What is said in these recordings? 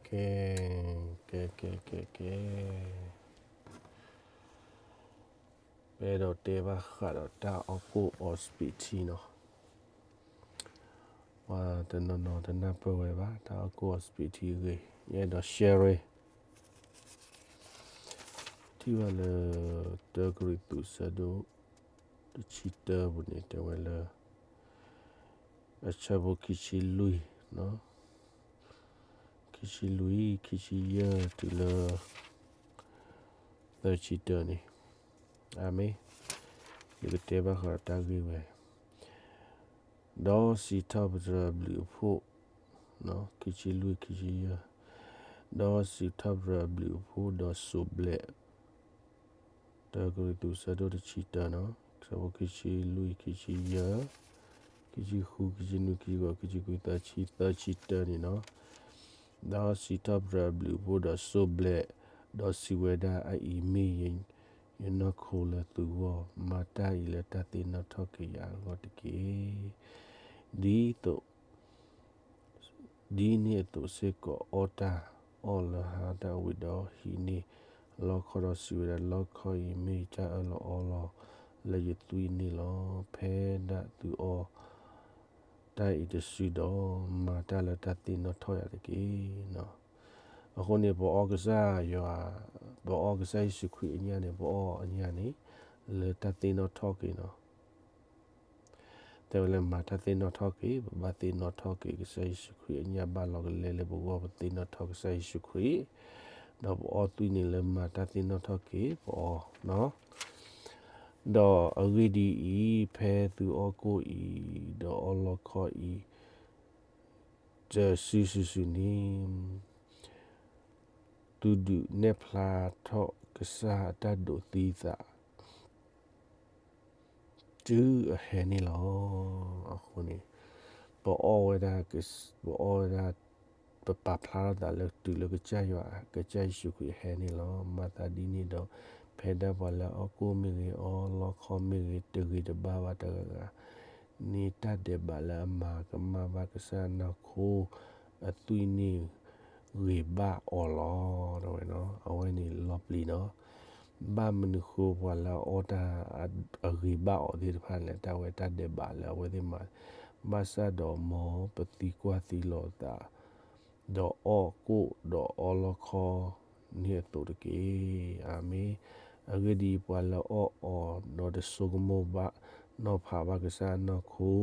ကဲ, ကဲ, ကဲ, ကဲ, ကဲ, ပအဲၣ်ဒိးတဲဘၣ်ဃးဒီးတၢ်အီၣ်ကိၣ်အီစပံးထံနီၤ. ပှၤတနီၤနီၤတနၢ်ပၢၢ်ဝဲဘၣ် တၢ်အီၣ်ကိၣ်အီစပံးထံအဂ့ၢ်, ယအဲၣ်ဒိး share ထံၣ်ဘၣ်လၢ တၢကရံၣ်သူး ဆၢဒိၣ်တဆံတၢပူၤန့ၣ် တဲဝဲလၢ အဆၢဖိခံဆံလွံၢ်, ခံဆံလွံၢ်, ခံဆံယဲၢ်တုၤလၢ သၢဆံတၢန့ၣ်, အၤမ့ၣ်, ယကတဲဘၣ်ဃးဒီးတၢ်ဂ့ၢ်ဝဲ, ဒီးစံးထီၣ်ပတြၢၤအဘျုးအဖှိၣ်, ခံဆံလွံၢ် ခံဆံယဲၢ်, ဒီးစံးထီၣ်ပတြၢၤအဘျုးအဖှိၣ်ဒီးစိးဘျဲး တၢကရံၣ်သူး ဆၢဒိၣ်တဆံတၢနီၤ, ဆၢဖိခံဆံလွံၢ်, ခံဆံယဲၢ်, ခံဆံဃု, ခံဆံနွံ, ခံဆံဃိး, ခံဆံခွံ, သၢဆံ, သၢဆံတၢန့ၣ်နီၤ, ဒီးစံးထီၣ်ပတြၢၤအဘျုးအဖှိၣ်ဒီးစိးဘျဲး, ဒီးစံးဝဲဒၣ်, အအံၤမ့ၢ်ယနီၢ်ခိလၢသုဂီၢ်, မၤတၢ်အံၤလၢတၢ်သ့ၣ်နီၣ်ထီၣ်က့ၤယၤအဂီၢ်တက့ၢ်. ဒ်သိး ဒ်န့ၣ်အသိးစ့ၢ်ကီး အီၣ်တၢ်အီၣ်လၢဟါတၢ်ဝံၤဒီး ဟံးန့ၢ်လီခီဒီးစံးဝဲဒၣ်, လီခီအံၤမ့ၢ်တၢ်အၢၣ်လီၤအီလီၤလၢယသွံၣ်န့ၣ်လီၤ. ဖဲဒၣ်သုအီၣ်တၢ်အံၤတစုဒီး, မၤတၢ်လၢတၢ်သ့ၣ်နီၣ်ထီၣ်ယၤတက့ၢ်. အဃိန့ၣ် ပအီၣ်ကစၢ်ယွၤ, ပအီၣ်ကစၢ်ယ့ၣ်ၡူးခရံာ်အညၣ်န့ၣ်, ပအီၣ်အညၣ်န့ၣ် လၢတၢ်သ့ၣ်နီၣ်ထီၣ်က့ၤနီၤ. တဲဝဲလၢမၤတၢ်သ့ၣ်နီၣ်ထီၣ်က့ၤ, ပဘၣ်သ့ၣ်နီၣ်ထီၣ်က့ၤ ကစၢ်ယ့ၣ်ၡူးခရံာ်အညၣ်ဘၣ်လီၤကလဲလၢပဂီၢ်, ပသ့ၣ်နီၣ်ထီၣ်ကစၢ်ယ့ၣ်ၡူးခရံာ်, ဒီးပအီသွံၣ်န့ၣ်လၢမၤတၢ်သ့ၣ်နီၣ်ထီၣ်က့ၤပအီၤ, ဒီးအဂ့ၢ်ဒ်အံၤ, ဖဲသုအီၣ်ကိၣ်အံၤ, ဒီးအီၣ်လီခီအံၤ တစုစုစုန့ၣ်, သုဒုးနဲၣ်ဖျါထီၣ်ကစၢ်အတၢ်ဒိးသံသး တုၤအဟဲန့ၣ်လီၤ. အဃိန့ၣ်, ပအီၣ်ဝဲဒၣ်, ပအီၣ်ဝဲဒၣ်, ပပာ်ဖျါထီၣ်သးလၢတုၤလၢကစၢ်ယွၤ, ကစၢ်ယ့ၣ်ၡူးခရံာ်ဟဲန့ၣ်လီၤ. မၤသးဒ်န့ၣ်ဒီး, ဖဲဒၣ်ပှၤလၢအီၣ်ကိၣ်မ့ၢ်ဂ့ၤ, အီလီခီမ့ၢ်ဂ့ၤ, တဂ့ၤတဘၣ်ဘၣ်တဂၤဂၤ န့ၢ်တၢ်ဒဲးဘးလၢအမၤကမၣ်ဘၣ်ကစၢ်အနီၢ်ခိ, အသွံၣ်န့ၣ် ဂ့ၤဘၣ်အီၤလီၤ. တဲဝဲ, အဝဲန့ၣ်လီၤပျံၤနီၤ. ဘၣ်မနုၤဃိပှၤလၢအအီၣ်တၢ်အဂ့ၤဘၣ်အီၤသ့ၣ်တဖၣ်န့ၣ်လဲၣ်, တၢ်ဝဲတၢ်ဒဲးဘးလၢအဝဲသ့ၣ်မၤ, ဘၣ်ဆၣ်ဒီးမ်ပသံကွၢ်သံလီၤသး ဒီးအီၣ်ကိၣ်ဒီးအီလီခီန့ၣ်အသိးတက့ၢ်. အၤမ့ၣ်. အဂ့ၢ်ဒ်အံၤ, ပှၤလၢအီၣ်အီၤဒီးတဆိကမိၣ်ဘၣ်နီၤဖးဘၣ်ကစၢ်အနီၢ်ခိ,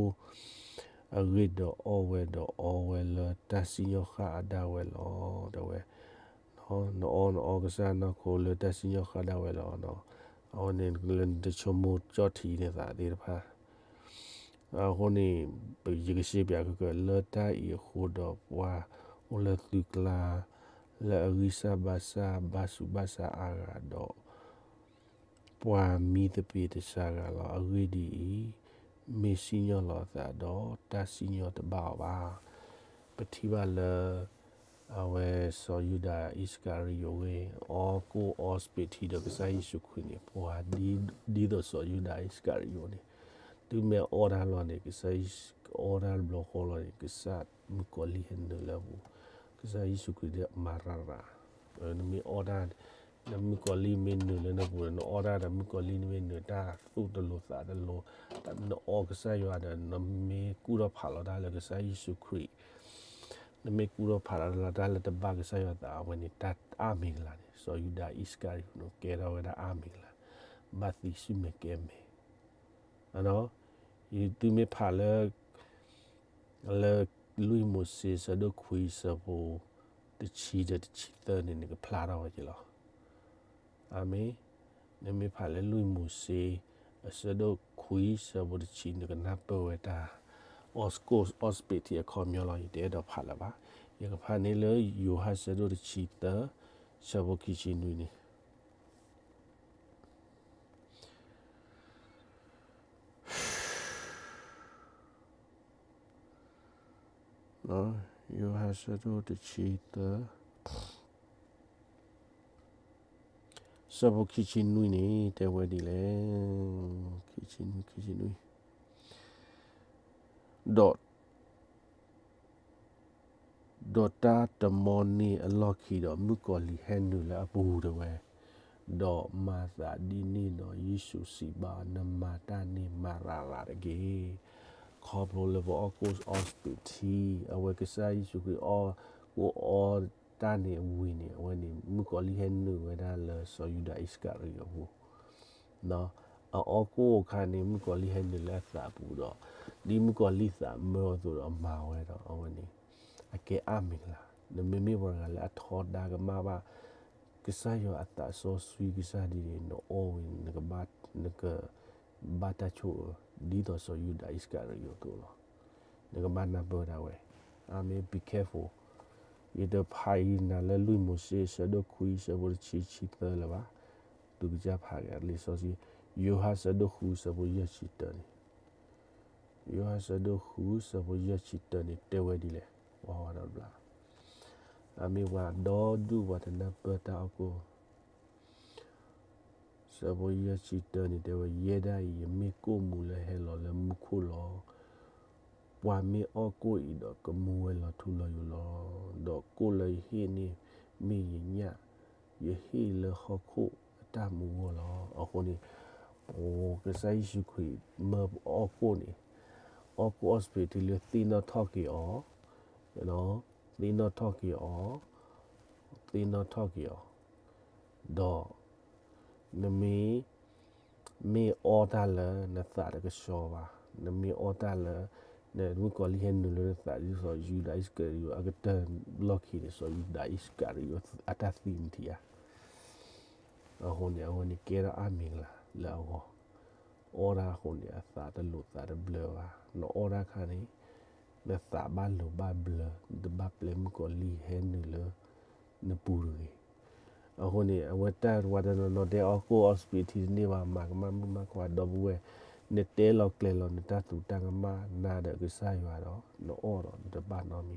အဂ့ၢ်ဒီးအီၣ်ဝဲဒီးအီဝဲလၢတၢ်စံၣ်ညီၣ်ဃၣ်အဒၣ်ဝဲလီၤ. တဲဝဲ, နအီၣ်နအီကစၢ်အနီၢ်ခိလၢတၢ်စံၣ်ညီၣ်ဃၣ်ဒၣ်ဝဲလီၤ. အဝဲန့ၣ်လၢနတဆိကမိၣ်ကၠီၣ်ထံန့ၢ်သးသ့ၣ်တဖၣ် အဃိန့ၣ်, ယကစံးပၠးခဲကနံၣ်, လၢတၢ်အံၤအဃိဒီးပှၤအိၣ်လၢသုကျါ လၢအဂံၢ်စၢ်ဘါစၢ်ဘါဆူးဘၣ်ဆါအါဂၤဒီး ပှၤမံသပ့ၤတစှၤဂၤလီၤ. အဂ့ၢ်ဒ်အံၤ, မ့ၢ်စံၣ်ညီၣ်လီၤအသးဒီးတၢ်စံၣ်ညီၣ်တဘၣ်အီၤဘၣ်. ပထံၣ်ဘၣ်လၢ အဝဲစီၤယူဒၤအံၣ်စကၤရံယိၤဝဲ အီၣ်ကိၣ်အီစပံးထံဒီးကစၢ်ယ့ၣ်ၡူးခရံာ်န့ၣ်, ပှၤဒ်သိးစီၤယူဒၤအံၣ်စကၤရံယိၤန့ၣ်, သုမ့ၢ်အီၣ်တၢ်လီၤန့ၣ်, ကစၢ်ယ့ၣ်ၡူးအီၣ်တၢ်တဘျီဃီလီၤန့ၣ်, ကစၢ်မုၣ်ကီၤလံၢ်ဟဲနုာ်လၢအပူၤ, ကစၢ်ယ့ၣ်ၡူးခရံာ်ဒၣ်မၤရၤရၤ, နမ့ၢ်အီၣ်တၢ်, နမုၣ်ကီၤလံၢ်မ့ၢ်နုာ်လၢနပူၤ, နအီၣ်တၢ်ဒီးမုၣ်ကီၤလံၢ်မ့ၢ်နုာ်တၢ်သူၣ်တလိၤသးတလိၤ, နအီၣ်ကစၢ်ယွၤဒီး နမ့ၢ်ကူၣ်ထီၣ်ဖးလီၤတၢ်လၢကစၢ်ယ့ၣ်ၡူးခရံာ်, နမ့ၢ်ကူၣ်ထီၣ်ဖးလီၤတၢ်လၢတဘၣ်ကစၢ်ယွၤသး, အဝဲန့ၣ်တၢ်အါမ့ၢ်ကလၤန့ၣ်, စီၤယူဒၤအံၣ်စကၤရံယိၤန့ၣ် ကဲထီၣ်ဝဲဒၣ်အါမ့ၢ်ကလၤ, ဘၣ်သံဆူၣ်မဲာ်ကဲမဲာ်. သုမ့ၢ်ဖးလၢ လၢလွံၢ်မိၤၡ့ ဆၢဒိၣ်ခွံ ဆၢဖိတဆံဒီးတဆံသၢန့ၣ် နကဖျါထီၣ်ဝဲက့ၤလီၤ. အၤမ့ၣ်. နမ့ၢ်ဖးလၢလွံၢ်မိၤၡ့ အဆၢဒိၣ်ခွံ ဆၢဖိတဆံ နကနၢ်ပၢၢ်ဝဲတၢ် အီၣ်ကိၣ်အီစပံးထံအခီပညီလီၤ. ယတအဲၣ်ဒိးဖးလၢၤဘၣ်. ယကဖးန့ၢ်လၢယိၤဟၣ်ဆၢဒိၣ်တဆံသၢ ဆၢဖိခံဆံနွံန့ၣ် ယိၤဟၣ်ဆၢဒိၣ်တဆံသၢ ဆၢဖိခံဆံနွံန့ၣ် တဲဝဲဒ်လဲၣ်, ခံဆံနွံ, ခံဆံနွံ, ဒီး ဒီး ဒီးတၢ်တမီန့ၢ်အလီၢ်ခံဒီး မုၣ်ကီၤလံၢ်ဟဲနုာ်လၢအပူၤတဲဝဲ, ဒီးမၤသးဒ်န့ၣ်ဒီး ယ့ၣ်ၡူးစံးဘၣ်, နမၤတၢ်န့ၣ်မၤရၤလၤတက့ၢ်. ခီဖျိလၢပအီၣ်ကိၣ်အီစပံးထံ, အဝဲကစၢ်ယ့ၣ်ၡူးခရံာ်အီၣ်ကိၣ်အီတၢ်န့ၣ်အဝံၤန့ၣ် အဝဲန့ၣ် မုၣ်ကီၤလံၢ်ဟဲနုာ်ဝဲဒၣ်လၢစီၤယူဒၤအံၣ်စကၤရံၤယိာ်အပူၤ အအီၣ်ကိၣ်အခါန့ၣ် မုၣ်ကီၤလံၢ်ဟဲနုာ်လၢအသးပူၤဒီး ဒ်မုၣ်ကီၤလံၢ်သးမၢအီၤအသိးဒီးမၤဝဲဒီး အဝဲန့ၣ် အကဲအါမံၤလၢ်, နမ့မ့ၢ်ပှၤတဂၤလၢအထီဒါကမၣ်ဘၣ် ကစၢ်ယွၤအသးစီဆှံကစၢ်ဒ်န့ၣ် နအီၣ်ဝံၤ နကဘၣ်တၢ်ဆိၣ်အၢ ဒ်သိးစီၤယူဒၤအံၣ်စကၤရံၤယိာ်အသိးလီၤ. နကဘၣ်နၢ်ပၢၢ်ဒၣ်ဝဲ, အမ့ၢ် be careful, ယတဖးအံၤနၤလၢလွံၢ်မိၤၡ့ ဆၢဒိၣ်ခွံ ဆၢဖိတဆံဆံသၢလၢၤဘၣ်, သုကစၢ်ဖးက့ၤလံာ်စီဆှံ, ယိၤဟၣ်ဆၢဒိၣ်ဃု ဆၢဖိယဲၢ်ဆံတၢန့ၣ်, ယိၤဟၣ်ဆၢဒိၣ်ဃု ဆၢဖိယဲၢ်ဆံတၢန့ၣ် တဲဝဲဒ်လဲၣ်, ဝဲဝဲဒီးဘျါ, အမ့ၢ်ပှၤဒီဒူၣ်ပှၤတနၢ်ပၢၢ်တၢ်အီၣ်ကိၣ် ဆၢဖိယဲၢ်ဆံတၢန့ၣ်တဲဝဲ, ယဲဒၣ်အံၤ ယမ့ၢ်ကိၣ်မူလၢဟဲလီၤလၢမူခိၣ်လီၤ. ပှၤမ့ၢ်အီၣ်ကိၣ်အံၤဒီး ကမူဝဲလီၤထူလီၤယိာ်လီၤ. ဒီးကိၣ်လၢယဟ့ၣ်န့ၣ် မ့ၢ်ယညၣ်, ယဟ့ၣ်လၢဟီၣ်ခိၣ်အတၢ်မူအဂီၢ်လီၤ. အဃိန့ၣ် ကစၢ်ယ့ၣ်ၡူးခရံာ်မၢအီၣ်ကိၣ်န့ၣ်, အီၣ်ကိၣ်အီစပံးထံလၢသ့ၣ်နီၣ်ထီၣ်က့ၤအီၤ, သ့ၣ်နီၣ်ထီၣ်က့ၤအီၤ, သ့ၣ်နီၣ်ထီၣ်က့ၤအီၤ, ဒီး နမ့ၢ် မ့ၢ်အီၣ်တၢ်လၢနသးတကဆှီဘၣ်, နမ့ၢ်အီၣ်တၢ်လၢ နမုၣ်ကီၤလံၢ်ဟဲနုာ်လၢနသးဒ်စီၤယူဒၤအံၣ်စကၤရံၤယိာ်အကတၢၢ်လီၢ်ခံန့ၣ် စီၤယူဒၤအံၣ်စကၤရံၤယိာ်အတၢ်သံနထံၣ်ဧါ. အဃိန့ၣ် အဝဲန့ၣ်ကဲထီၣ်အါမံၤကလၤလၢအဂီၢ်, အီၣ်တၢ်အဃိန့ၣ် အသးတလိာ်သးတဘျၢဘၣ်, နအီၣ်တၢ်အခါန့ၣ် နသးဘၣ်လိၤဘၣ်ဘျၢ, နတဘၣ်ပျဲမုၣ်ကီၤလံၢ်ဟဲနုာ်လၢ နပူၤတဂ့ၤ. အဃိန့ၣ် အဝဲတၢ်ဝဲတနီၤနီၤတဲအီၣ်ကိၣ်အီစပံးထံတန့ၢ်ဘၣ် မၤကမၣ်မုၣ်မၤခွါဒီပုၢ်ဝဲၢ်, နတဲလီၤကျဲၤလီၤနတၢ်သူတၢ်ကမၣ်နၤဒီးကစၢ်ယွၤဒီး နအီၣ်ဒီးနတဘၣ်နီ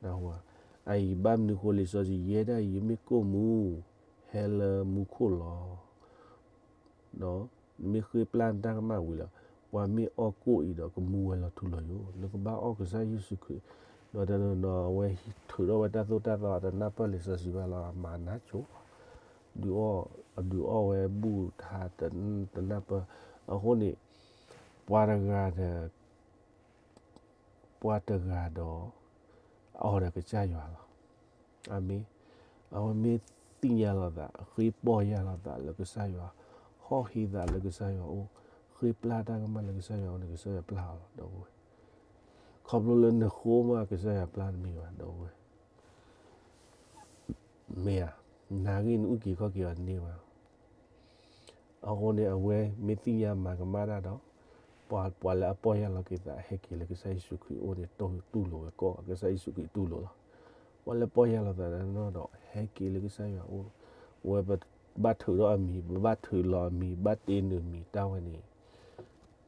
တမံၤဘၣ်. အအံၤဘၣ်မနုၤဃိလံာ်စီဆှံ ယဲဒၣ်အံၤ ယမ့ၢ်ကိၣ်မူ ဟဲလၢမူခိၣ်လီၤ. နမ့ၢ်ဃ့ပျၢ်နတၢ်ကမၣ်ဝံၤလီၤ, ပှၤမ့ၢ်အီၣ်ကိၣ်အံၤဒီးကမူဝဲလီၤထူလီၤယိာ်, နကဘၣ်အီၣ်ကစၢ်ယ့ၣ်ၡူးခရံာ်, ဒီးတနီၤနီၤအဝဲထုးထီၣ်ဝဲတၢ်သိၣ်တၢ်သီ တနၢ်ပၢၢ်လံာ်စီဆှံဘၣ်လီၤ, မၤနါဆိ, ဒုးအီၣ်, ဒုးအီၣ်ဝဲဘူၣ်ထါတနၢ်ပၢၢ်, အဃိန့ၣ် ပှၤတဂၤဒီး ပှၤတဂၤဒီး အီၤဒီးကစၢ်ယွၤလီၤ. အမ့ၢ်, အဝဲမ့ၢ်သ့ၣ်ညါလိာ်သး, ဃ့ပီၢ်ယၢ်လိာ်သးလၢကစၢ်ယွၤ, ဟီၣ်ဟ့သးလၢကစၢ်ယွၤအအိၣ်, ဃ့ပျၢ်တၢ်ကမၣ်လၢကစၢ်ယွၤအအိၣ်န့ၣ် ကစၢ်ယွၤပျၢ်အီၤလီၤ ဒီပုၢ်ဝဲၢ်. ခီဖျိလၢနဃိမးကစၢ်ယွၤပျၢ်တမ့ၢ်ဘၣ် ဒီပုၢ်ဝဲၢ်. မ့ၢ်ဧါ, နၤဂ့ၢ်နအုၣ်က့ၤခီၣ်က့ၤအီၤတန့ၢ်ဘၣ်. အဃိန့ၣ် အဝဲမ့ၢ်သ့ၣ်ညါမၤကမၣ်တၢ်ဒီး ပှၤ, ပှၤလၢအပီၢ်ယၢ်လီၤက့ၤသး ဟဲက့ၤလၢကစၢ်ယ့ၣ်ၡူးခရံာ်အအိၣ်န့ၣ် တူၢ်လိာ်ဝဲကီး, ကစၢ်ယ့ၣ်ၡူးခရံာ်တူၢ်လိာ်လီၤ. ပှၤလၢပီၢ်ယၢ်လီၤသးတနီၤဒီး ဟဲက့ၤလၢကစၢ်ယွၤအအိၣ်, အဝဲပဘၣ်ထုးထီၣ်အမံၤ, ပဘၣ်ထုးလီၤအမံၤ, ဘၣ်တ့နုာ်မံၤတၢ်ဝဲန့ၣ်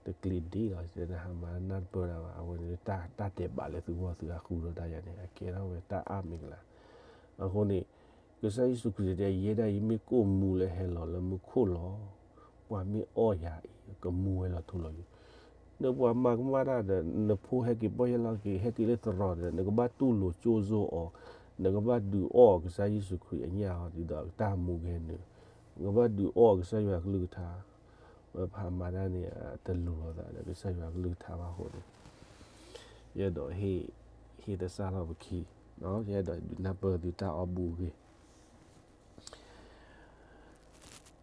တကျံးဒ်လီၤ, နဟးမၤနၢ်တပၢၢ်ဒၣ်ဘၣ်, အဝဲန့ၣ်တၢ်, တၢ်တဲဘးလၢသုဂီၢ်သုဃုထီၣ်တၢ်ယၤန့ၣ် အကဲထီၣ်ဝဲတၢ်အါမံၤကလၤ. အဃိန့ၣ် ကစၢ်ယ့ၣ်ၡူးခရံာ်တဲ ယဲဒၣ်အံၤမ့ၢ်ကိၣ်မူလၢဟဲလီၤလၢမူခိၣ်လီၤ. ပှၤမ့ၢ်အီၣ်ယၤအံၤ ကမူဝဲလီၤထူလီၤယိာ်. နပှၤမၤကမၣ်တၢ်ဒီး နဖိဟဲက့ၤပီၢ်ယၢ်လီၤက့ၤ ဟဲက့ၤလၢသရိာ်ဒီး နကဘၣ်တူၢ်လိာ်ကၠိၣ်စိအီၤ, နကဘၣ်ဒုးအီၣ်ကစၢ်ယ့ၣ်ၡူးခရံာ်အညၣ်အီၤဒ်သိးတၢ်မူကဲနုာ်, နကဘၣ်ဒုးအီၣ်ကစၢ်ယွၤကလုၢ်ကထါ, ဝဲပှၤမၤတၢ်န့ၣ် တလူၤလိာ်သးဒီးကစၢ်ယွၤကလုၢ်ကထါဘၣ်အဃိန့ၣ် ယအဲၣ်ဒိး ဟ့ၣ်သဆၣ်ထီၣ်ပခံ, ယအဲၣ်ဒိးဒုးနၢ်ပၢၢ်သုတၢ်အီၣ်ဘူၣ်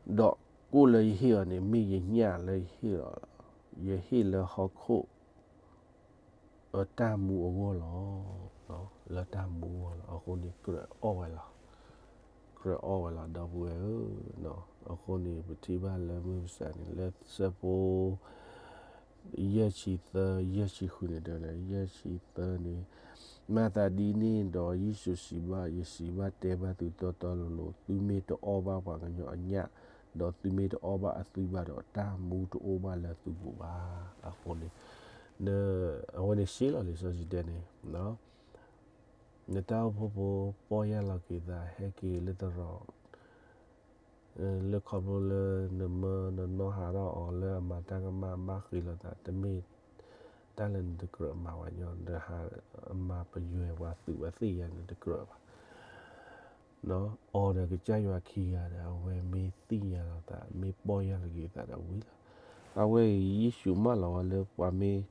အဂ့ၢ်, ဒီးကိၣ်လၢယဟ့ၣ်အီၤန့ၣ် မ့ၢ်ယညၣ်လၢယဟ့ၣ်လီၤ, ယဟ့ၣ်လၢဟီၣ်ခိၣ် အတၢ်မူအဂီၢ်လီၤ. လၢတၢ်မူအဂီၢ်လီၤ. အဃိန့ၣ်ကြၢးအီၣ်ဝဲလီၤ. ကြၢးအီၣ်ဝဲလီၤ ဒီပုၢ်ဝဲၢ်ဧၢ. အဃိန့ၣ် ပထံၣ်ဘၣ်လၢမုၢ်မဆါန့ၣ် လၢဆၢဖိ ယဲၢ်ဆံသၢ ယဲၢ်ဆံဃုန့ၣ်တဲလၢ ယဲၢ်ဆံသၢန့ၣ်, မၤသးဒ်န့ၣ်ဒီး ယ့ၣ်ၡူးစံးဘၣ်, ယစံးဘၣ်တဲဘၣ်သုတီတီလိၤလိၤ, သုမ့ၢ်တအီၣ်ဘၣ်ပှၤကညီအညၣ်, ဒီးသုမ့ၢ်တအီၣ်ဘၣ်အသွံၣ်ဘၣ်ဒီး တၢ်မူတအိၣ်ဘၣ်လၢသုပူၤဘၣ်. အဃိန့ၣ် အဝဲန့ၣ်စ့လီၤလံာ်စီဆှံတဲန့ၣ် နတၢ်အိၣ်ဖှိၣ်ဖိပီၢ်ယၢ်လီၤက့ၤသး ဟဲက့ၤလၢသရိာ်, လၢခီဖျိလၢနမၢနနီၢ်ဟးထီၣ်အီၤလၢအမၤတၢ်ကမၣ်ဘၣ်ဃ့လိာ်သး တမ့ၢ် တၢ်လၢနတကြၢးမၤဝဲညီ နဟးမၤပယွဲပှၤသုးပှၤသ့ၣ်ညါ နတကြၢးဘၣ်. အီၤဒီးကစၢ်ယွၤခံဂၤဒီး အဝဲမ့ၢ်သ့ၣ်ညါလီၤသး မ့ၢ်ပီၢ်ယၢ်လီၤက့ၤသးဒီးဝံၤလီၤ. အဝဲအံၤယ့ၣ်ၡူးမၢလီၤဝဲလၢပှၤမ့ၢ်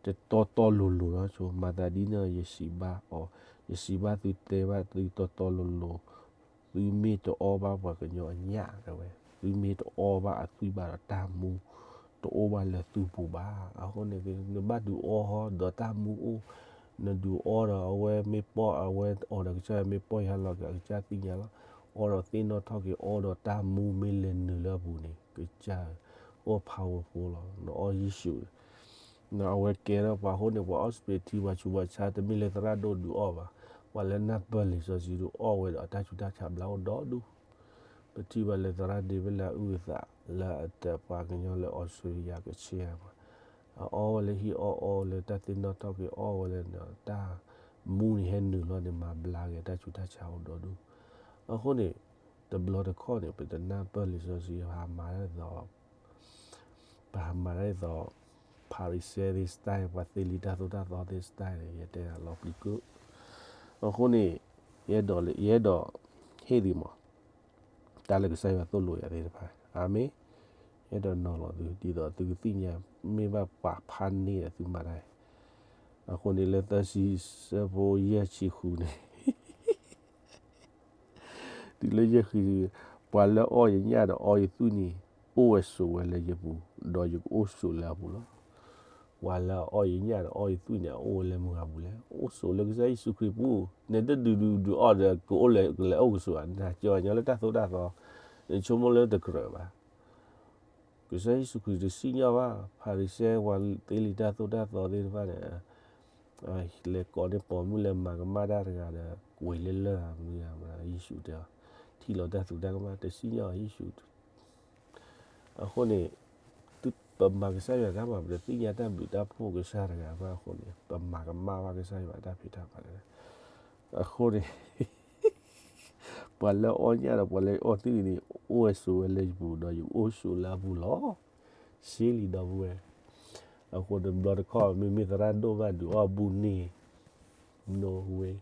တတီတီလိၤလိၤဒီးဆိ မၤသးဒ်န့ၣ် ယစံးဘၣ်အီၤ, ယစံးဘၣ်သုတဲဘၣ်သုတီတီလိၤလိၤ, သုမ့ၢ်တအီဘၣ်ပှၤကညီအညၣ်တဲဝဲ, သုမ့ၢ်တအီဘၣ်အသွံၣ်ဘၣ်ဒီးတၢ်မူ တအိၣ်ဘၣ်လၢသုပူၤဘၣ်. အဃိန့ၣ် နဘၣ်ဒုးအီဟီဒီးတၢ်မူအိၣ်, နဒုးအီဒီးအဝဲမ့ၢ်ပီၢ် အဝဲအီၤဒီးကစၢ်ယွၤမ့ၢ်ပီၢ်ယၢ်လီၤက့ၤ အကစၢ်သ့ၣ်ညါလီၤ. အီဒီးသ့ၣ်နီၣ်ထီၣ်က့ၤ အီဒီးတၢ်မူမ့ၢ်လဲၤနုာ်လၢအပူၤန့ၣ် ကစၢ်အိၣ် powerful လီၤ. နအီယ့ၣ်ၡူး အဝဲကဲထီၣ်ပှၤအဃိန့ၣ် ပှၤအီစပံးထံ ပှၤဆူးပှၤဆါ တမ့ၢ်လၢသရၣ်ဒိၣ်ဒုးအီၣ်ဘၣ်, ပှၤလၢနၢ်ပၢၢ်လံာ်စီဆှံဒုးအီၣ်ဝဲဒီးအတၢ်ဆူးတၢ်ဆါဘျါအိၣ်ဒီဒူၣ်. ပထံၣ်ဘၣ်လၢသရၣ်ဒ့ဝ့ၣ်လၢအအုၣ်အသးလၢအတပှၤကညီလၢအီစထြ့လယါကဆ့ၣ်မး, အအီဝဲလၢဟံၣ်အီၣ်အီလၢတၢ်သ့ၣ်နီၣ်ထီၣ်က့ၤအီၣ်ဝဲလၢတၢ်မူန့ၣ်ဟဲနုာ်လီၤန့ၣ် မၤဘျါက့ၤတၢ်ဆူးတၢ်ဆါအိၣ်ဒီဒူၣ်. အဃိန့ၣ် တဘျီတခီၣ်န့ၣ် ပတနၢ်ပၢၢ်လံာ်စီဆှံ ပဟးမၤဒ်သိး ပဟးမၤဒ်သိး Pharisee သ့ၣ် style ပှၤသ့လံာ်တၢ်သိၣ်တၢ်သီသ့ၣ် style န့ၣ် ယတဲဒၣ်လီၤပျံၤကုၣ်. အဃိန့ၣ် ယအဲၣ်ဒိးလၢ ယအဲၣ်ဒိးဟ့ၣ်သုမး တၢ်လၢကစၢ်ယွၤသိၣ်လိယၤသ့ၣ်တဖၣ် အၤမ့ၣ်. ယအဲၣ်ဒိးနီၤလီၤသု ဒ်သိးသုကသ့ၣ်ညါ မ့ၢ်ဘၣ်ပှၤဖးန့ၢ်ဒီးသုမၤတၢ်အံၤ. အဃိန့ၣ်လၢသၢဆံဆၢဖိယဲၢ်ဆံဃုန့ၣ် တုၤလၢယဲၢ်ဆံ, ပှၤလၢအီၣ်ယညၣ်ဒီးအီယသွံၣ်န့ၣ် အိၣ်ဝဲဆိးဝဲလၢယပူၤ, ဒီးယကအိၣ်ဆိးလၢအပူၤလီၤ. ပှၤလၢအအီၣ်ယညၣ်ဒီးအီယသွံၣ်န့ၣ် အအိၣ်ဝဲလၢမတၤပူၤလဲၣ်, အိၣ်ဆိးလၢကစၢ်ယ့ၣ်ၡူးခရံာ်ပူၤ. နတဒုးဒုးဒုးအီၣ်ဒီး ကအိၣ်လဲၤ ကလဲၤအိၣ်ကဆိးဧါ, နကၢၤညီလၢတၢ်သိၣ်တၢ်သီ, နဆိကမိၣ်လၢတကြၢးဘၣ်. ကစၢ်ယ့ၣ်ၡူးခရံာ်တစံၣ်ညီၣ်ဘၣ် ဖၤရံၤၡဲ ပှၤသ့လံာ်တၢ်သိၣ်တၢ်သီသ့ၣ်တဖၣ်န့ၣ် လဲၤကိးန့ၢ်ပိာ်မုၣ် လဲၤမၤကမၣ်တၢ်တဂၤဒီး ဝံၤလၢလၢၢ်ဧါ မနုၤဧါ ယ့ၣ်ၡူးတဲအီၤ, ထံၣ်လီၤတၢ်သူတၢ်ကမၣ် တစံၣ်ညီၣ်ယ့ၣ်ၡူး. အဃိန့ၣ် ပမၤကစၢ်ယွၤတၢ်မၤ ပတသ့ၣ်ညါတၢ်ဘျုးတၢ်ဖှိၣ်ကစၢ်တဂၤဘၣ်အဃိန့ၣ် ပမၤကမၣ်ဘၣ်ကစၢ်ယွၤတၢ်ဖံးတၢ်မၤန့ၣ်. အဃိန့ၣ် ပှၤလၢအီၣ်ညၣ်ဒီးပှၤလၢအီသွံၣ်န့ၣ် အိၣ်ဝဲဆိးဝဲလၢယပူၤ ဒီးယအိၣ်ဆိးလၢအပူၤလီၤ. စ့လံာ်ဒီပုၢ်ဝဲၢ်, အဃိတဘျီတခီၣ် မ့မ့ၢ်သရၣ်ဒိၣ်ဘၣ်ဒုးအီၣ်ဘူၣ်န့ၣ် no way,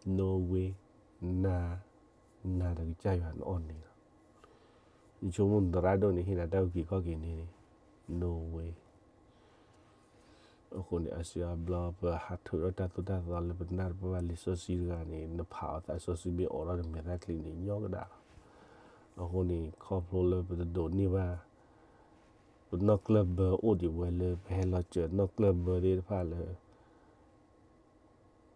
no way, နၤ, နၤဒီးကစၢ်ယွၤနအီၣ်န့ၣ်လီၤ. နဆိကမိၣ်သရၣ်ဒိၣ်န့ၣ် ဟ့ၣ်နၤတၢ်အုၣ်က့ၤခီၣ်က့ၤန့ၣ်န့ၣ် no way. အဃိန့ၣ် အါစုအါဘျီ ပဟးထုးထီၣ်တၢ်သိၣ်တၢ်သီလၢပနၢ်တပၢၢ်ဘၣ်လံာ်စီဆှံတဂၤန့ၣ် နဖးအီၤသးစီဆှံမ့ၢ်အိးထီၣ်နမဲာ်သၣ်ချံန့ၣ် ညီကဒၣ်လီၤ. အဃိန့ၣ် ခီဖျိလၢပတဒိးန့ၢ်ဘၣ် ပနီၢ်ကျၢၢ်ဘၢအိၣ်ဒံးဝဲလၢပဟဲလီၤစၢၤနီၢ်ကျၢၢ်ဘၢသ့ၣ်တဖၣ်လၢ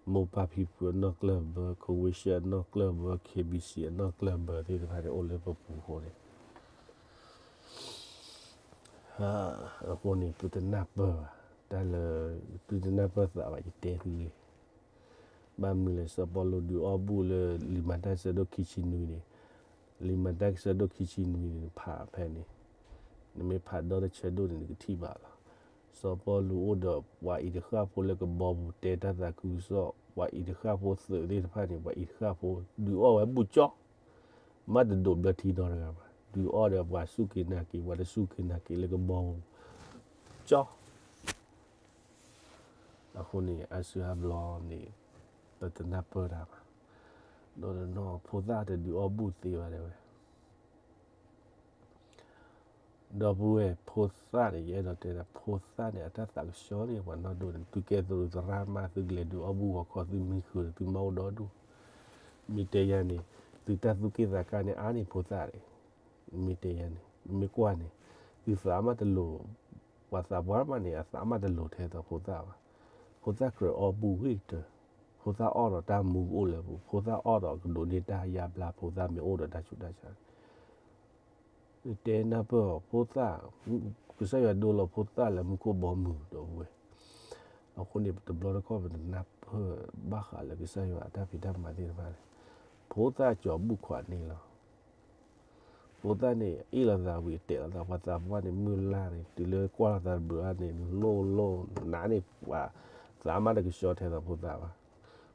မိၢ်ပၢ်ဖံဖုအနီၢ်ကျၢၢ်ဘၢ, Convention အနီၢ်ကျၢၢ်ဘၢ, K B C အနီၢ်ကျၢၢ်ဘၢသ့ၣ်တဖၣ်န့ၣ် အိၣ်လၢပပူၤအဃိန့ၣ် အဃိန့ၣ် သုတနၢ်ပၢၢ်ဘၣ်, တၢ်လၢ သုတနၢ်ပၢၢ်သးဘၣ် ယတဲသုလံ. ဘၣ်မနုၤလဲၣ် စီၤပီလူးဒုးအီၣ်ဘူၣ်လၢလံာ်မၤတၢ်ဆၢဒိၣ်ခံဆံနွံန့ၣ်, လံာ်မၤတၢ်ဆၢဒိၣ်ခံဆံနွံန့ၣ် နဖးဖဲန့ၣ်, နမ့ၢ်ဖးဒီတဆၢဒိၣ်န့ၣ် နကထံၣ်ဘၣ်လီၤ. စီၤပီလူးအိၣ်ဒီးပှၤအံၤတဃၣ်ဖိလၢကဘီပူၤတဲတၢ်သးခုကစီၣ်, ပှၤအံၤတဃၣ်ဖိသုးသ့ၣ်တဖၣ်န့ၣ် ပှၤအံၤတဃၣ်ဖိဒုးအီၣ်ဝဲဘူၣ်ကၠီ မ့ၢ်တဒိးဘျၢထံနီတဂၤဘၣ်, ဒုးအီၣ်ဒီးပှၤစူၢ်က့ၤနာ်က့ၤ ပှၤတစူၢ်က့ၤနာ်က့ၤလၢကဘီပူၤကၠီ. အဃိန့ၣ် အါစုအါဘျီန့ၣ် ပတနၢ်ပၢၢ်တၢ်ဘၣ်. ဒီးတနီၤဖိသၣ်တဒုးအီၣ်ဘူၣ်သ့ဘၣ်တဲဝဲ ဒီပုၢ်ဝဲၢ် ဖိသၣ်န့ၣ် ယအဲၣ်ဒိးတဲဒၣ် ဖိသၣ်န့ၣ် အတၢ်သးကဆှီန့ၣ် ပှၤနီၢ်ဒိၣ်န့ၣ် သုကဲသိးသရၣ်မး သုကလဲၤဒုးအီၣ်ဘူၣ်ဂီၤခီ သုမံဃုာ် သုမ့ၢ်အိၣ်ဒီဒူၣ်. မ့ၢ်တဲယၤန့ၣ် သုတၢ်သူၣ်က့ၣ်သးကါန့ၣ် အါန့ၢ်ဖိသၣ်န့ၣ်, မ့ၢ်တဲယၤန့ၣ် မ့ၢ်ကွၢ်န့ၣ် သုသးမးတလိၤ, ပှၤသးပှၢ်မးန့ၣ် အသးမးတလိၤထဲသိးဖိသၣ်ဘၣ်. ဖိသၣ်ကြၢးအီၣ်ဘူၣ်ဂ့ၤတၢၢ်, ဖိသၣ်အီၣ်ဒီးတၢ်မူကအိၣ်လၢပူၤ, ဖိသၣ်အီၣ်ဒီးကဒိးန့ၢ်တၢ်ယါဘျါ ဖိသၣ်မ့ၢ်အိၣ်ဒီးတၢ်ဆူးတၢ်ဆါ တဲနၢ်ပၢၢ်အီၤ ဖိသၣ်, ကစၢ်ယွၤဒိလီၤဖိသၣ်လၢမူခိၣ်ဘီမုၢ်ဒီပုၢ်ဝဲၢ်. အဃိန့ၣ် တဘျီတခီၣ်ပတနၢ်ပၢၢ်ဘၣ်ဃးလၢကစၢ်ယွၤအတၢ်ဖံးတၢ်မၤသ့ၣ်တဖၣ်န့ၣ်, ဖိသၣ်ကၠီၤဘူၣ်ခွးန့ၣ်လီၤ. ဖိသၣ်န့ၣ် အ့ၣ်လိာ်သးဝံၤအတဲာ်လိာ်သး ပှၤသးပှၢ်န့ၣ် မုၢ်လၢ်န့ၣ် တုၤလၢကွၢ်လိာ်သးတဘျုးအါန့ၣ် လိၣ်လိၣ်နးန့ၣ် ပှၤသးမးတကဆှီထဲသိးဖိသၣ်ဘၣ်.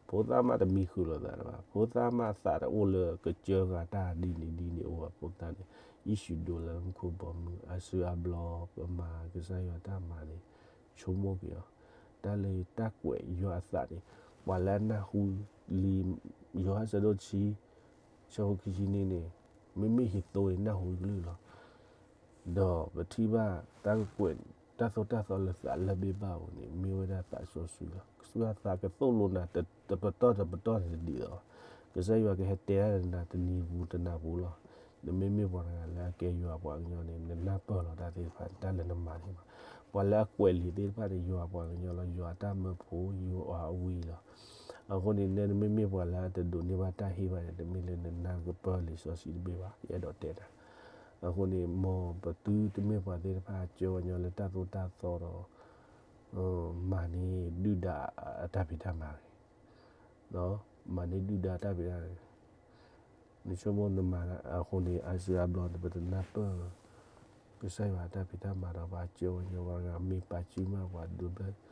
ဖိသၣ်မးတမံဃုာ်လိာ်သးဘၣ်. ဖိသၣ်မးသးတအိၣ်လၢကစၢၢ်ဂၤတၢ်ဒ်န့ၣ်ဒ်န့ၣ်အိၣ်ဘၣ် ဖိသၣ်န့ၣ် ယ့ၣ်ၡူးဒိးလၢမူခိၣ်ဘီမုၢ် အါစုအါဘျီ ပမၤကစၢ်ယွၤတၢ်မၤန့ၣ် ဆိကမိၣ်က့ၤအီၤ, တၢ်လၢတၢ်ကွဲးယွၤအသးန့ၣ် ပှၤလၢအနၢ်ဟူလံ ယိၤဟၣ်ဆၢဒိၣ်တဆံ ဆၢဖိခံဆံနွံန့ၣ် မ့မ့ၢ်ဟံးသိန့ၣ် နၢ်ဟူကလုၢ်လီၤ. ဒီးပထံၣ်ဘၣ်တၢ်ကွဲး တၢ်သိၣ်တၢ်သီလၢသးလၢၢ်ဘ့ၣ်ဘၣ်အပူၤန့ၣ် မ့ၢ်ဝဲဒၣ်သးစီဆှံလီၤ. ကစၢ်ယွၤသးကသိၣ်လိနၤ တပတီၢ်တပတီၢ်န့ၣ်တဒ်သိးဘၣ်. ကစၢ်ယွၤကဟဲတဲဒၣ်နၤတနံၤပူၤတနၤပူၤလီၤ. နမ့မ့ၢ်ပှၤတဂၤလၢအကဲယွၤပှၤကညီန့ၣ် နနၢ်ပၢၢ်လီၤတၢ်သ့ၣ်တဖၣ် တၢ်လၢနမၤန့ၣ်လီၤ. ပှၤလၢအကွဲးလံာ်သ့ၣ်တဖၣ်န့ၣ် ယွၤပှၤကညီလီၤ. ယွၤအတၢ်မၢဖိ ယွၤအဝံၤလီၤ. အဃိန့ၣ် နမ့မ့ၢ်ပှၤလၢအတဒိးန့ၢ်ဘၣ်တၢ်ဟ့ၣ်ဘၣ်န့ၣ် တမ့ၢ်လၢနနၢ်ကပၢၢ်လံာ်စီဆှံတဘ့ၣ်ဘၣ် ယအဲၣ်ဒိးတဲနၤ. အဃိန့ၣ် မ်ပသုတမ့ၢ်ပှၤသ့ၣ်တဖၣ်ကၢဝဲညီလၢတၢ်သိၣ်တၢ်သီဒီး မၤန့ၢ်ဒုၣ်ဒါအတၢ်ဖံးတၢ်မၤဂ့ၤ, မၤန့ၢ်ဒုၣ်ဒါတၢ်ဖံးတၢ်မၤဂ့ၤ, နဆိကမိၣ်နမၤအဃိန့ၣ် အါစုအါဘျီန့ၣ် ပတနၢ်ပၢၢ် ကစၢ်ယွၤအတၢ်ဖံးတၢ်မၤဒီး ပှၤကၢဝဲညီပှၤတဂၤ မ့ၢ်ပာ်စုမးပှၤဒိးဘျၢ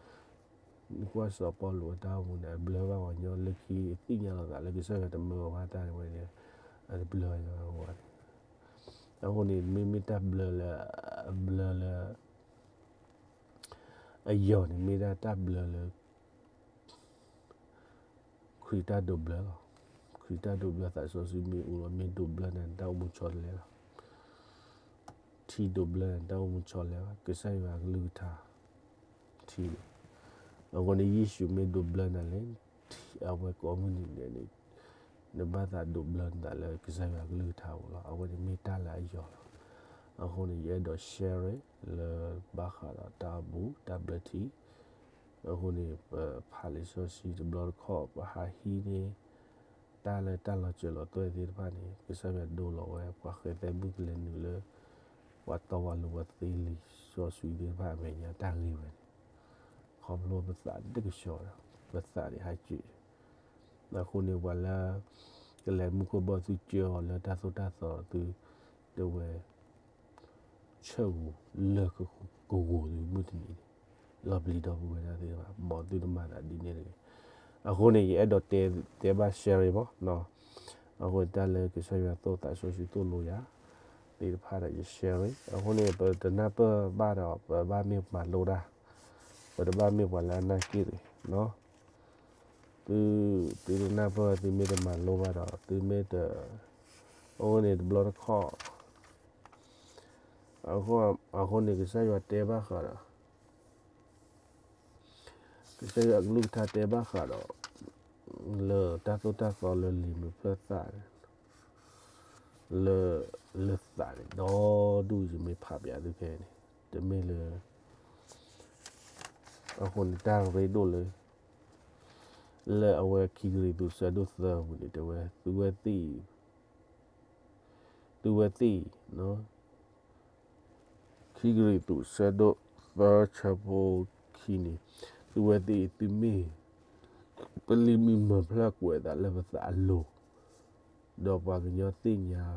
နကွၢ်စီၤပီလူးအတၢ်အိၣ်မူန့ၣ် အဘျၢဘၣ်ပှၤညီလၢခံအသ့ၣ်ညါလီၤသးလၢကစၢ်ယွၤတမၢဝဲတၢ်ဝဲန့ၣ် အတဘျၢဝဲန့ၣ်. အဃိန့ၣ် မ့မ့ၢ်တၢ်ဘျၢလၢ အဘျၢလၢ အယီၤန့ၣ် မ့ၢ်ဒၣ်တၢ်ဘျၢလၢ ခရံာ်တၢ်ဒိးဘျၢလီၤ. ခရံာ်တၢ်ဒိးဘျၢသးစီဆှံမ့ၢ်အိၣ်လီၤ မ့ၢ်ဒိးဘျၢနၤန့ၣ် တၢ်အိၣ်မူဆီတလဲလီၤ. ထံဒိးဘျၢနၤန့ၣ် တၢ်အိၣ်မူဆီတလဲဘၣ်. ကစၢ်ယွၤအကလုၢ်ကထါ ထံန့ၣ်. အဃိန့ၣ် ယ့ၣ်ၡူးမ့ၢ်ဒိးဘျၢနၤလဲၣ်, ထံအဝဲကိးမုၢ်နံၤဒဲးန့ၣ် နဘၣ်သးဒိးဘျၢနသးလၢကစၢ်ယွၤအကလုၢ်ကထါအပူၤလီၤ. အဝဲန့ၣ်မ့ၢ်တၢ်လၢအယီၤလီၤ. အဃိန့ၣ် ယအဲၣ်ဒိး share လၢဘၣ်ဃးဒီးတၢ်အိၣ်မူ တၢ်ဘျၢထံ အဃိန့ၣ် ပဖးလံာ်စီဆှံတဘျီတခီၣ် ပဟးဟံးန့ၢ် တၢ်လၢတၢ်လီၤစၢၤလီၤသွဲၣ်သ့ၣ်တဖၣ်န့ၣ် ကစၢ်ယွၤဒိလီၤဝဲ ပှၤဃဲသဲမုၣ်ကလဲၤနုာ်လၢ ပှၤတီပှၤလိၤပှၤသ့လံာ်စီဆှံသ့ၣ်တဖၣ်အမဲာ်ညါတၢ်ဂ့ၢ်ဝဲန့ၣ် ခီဖျိပသးတကဆှီဒီး ပသးန့ၣ်ဟးက့ၤ အဃိန့ၣ် ပှၤလၢ ကလဲၤမူခိၣ်ဘီၣ်သုကၢအီၤလၢတၢ်သိၣ်တၢ်သီသု တဝဲ ဆၢဂူၤလၢကဂီၤသုမုၢ်တနံၤန့ၣ် လီၤပျံၤဒီပုၢ်ဝဲၢ်သ့ၣ်တဖၣ် မ်သုတမၤသးဒ်န့ၣ်တဂ့ၤ. အဃိန့ၣ် ယအဲၣ်ဒိးတဲဘၣ် share မး အဃိန့ၣ် တၢ်လၢကစၢ်ယွၤသိၣ်သးစီဆှံသိၣ်လိယၤ သ့ၣ်တဖၣ်ဒီးယ share အဃိန့ၣ် ပတနၢ်ပၢၢ်ဘၣ်ဒီး ပဘၣ်မ့ၢ်မၤလိတၢ် ပတဘၣ်မ့ၢ်ပှၤလၢအနၢ်က့ၣ်တဂ့ၤ သု သုတနၢ်ပၢၢ် သုမ့ၢ်တမၤလိဘၣ်ဒီး သုမ့ၢ်တ အဃိန့ၣ်တဘျီတခီၣ် အဃိန့ၣ် ကစၢ်ယွၤတဲဘၣ်ဃးဒီး ကစၢ်ယွၤအကလုၢ်ကထါတဲဘၣ်ဃးဒီး လၢတၢ်သိၣ်တၢ်သီလၢလံာ်မုာ်ဖျၢၣ်သၣ်န့ၣ် လၢ လၢသးန့ၣ် ဒီဒူၣ်ယမ့ၢ်ဖးပၠးသုဖဲန့ၣ် တမ့ၢ်လၢ အဃိန့ၣ်တၢ်ရ့ဒိၣ်လၢ လၢအဝဲခံကရံၣ်သူးဆၢဒိၣ်သၢပူၤန့ၣ် တဲဝဲ သုဝဲသ့ၣ် သုဝဲသ့ၣ် ခံကရံၣ်သူးဆၢဒိၣ်သၢ ဆၢဖိခံန့ၣ် သုဝဲသ့ၣ် သုမ့ၢ် ပလံာ်မုာ်မုာ်ဖျၢၣ်ကွဲးအသးလၢပသးအလိၤ, ဒီးပှၤကညီသ့ၣ်ညါ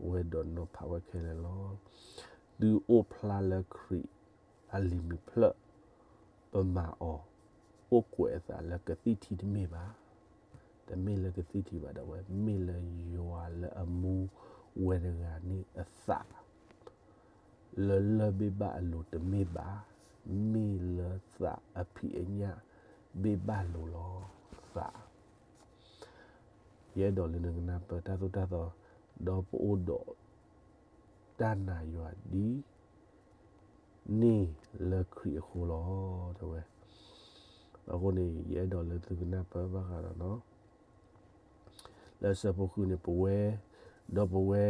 ဝဲဒီးနီၤဖးဝဲခဲလၢာ်လီၤ. သုအိၣ်ဖျါလၢခရံာ်အလံာ်မုာ်ဖျၢၣ် ပမၤအီၤ အိၣ်ကွဲးအသးလၢကသံၣ်ထံတမ့ၢ်ဘၣ်. တမ့ၢ်လၢကသံၣ်ထံဘၣ်ဒီးဝဲ မ့ၢ်လၢယွၤလၢအမူဝဲတဂၤန့ၣ်အသး လၢလၢၢ်ဘ့ၣ်ဘၣ်အလိၤတမ့ၢ်ဘၣ်, မ့ၢ်လၢသးအဖံးအညၣ်ဘ့ၣ်ဘၣ်လိၤလီၤ. သး ယအဲၣ်ဒိးလၢနကနၢ်ပၢၢ်တၢ်သိၣ်တၢ်သီ ဒီးပအိၣ်ဒီး တၢ်နာ်ယွၤဒ်န့ၣ်လၢခရံာ်အဃိလီၤ တဲဝဲ. အဃိန့ၣ် ယအဲၣ်ဒိးလၢသုကနၢ်ပၢၢ်ဘၣ်ဃးဒီးနီၤ လၢဆၢဖိဃုန့ၣ် ပဝဲ ဒီးပဝဲ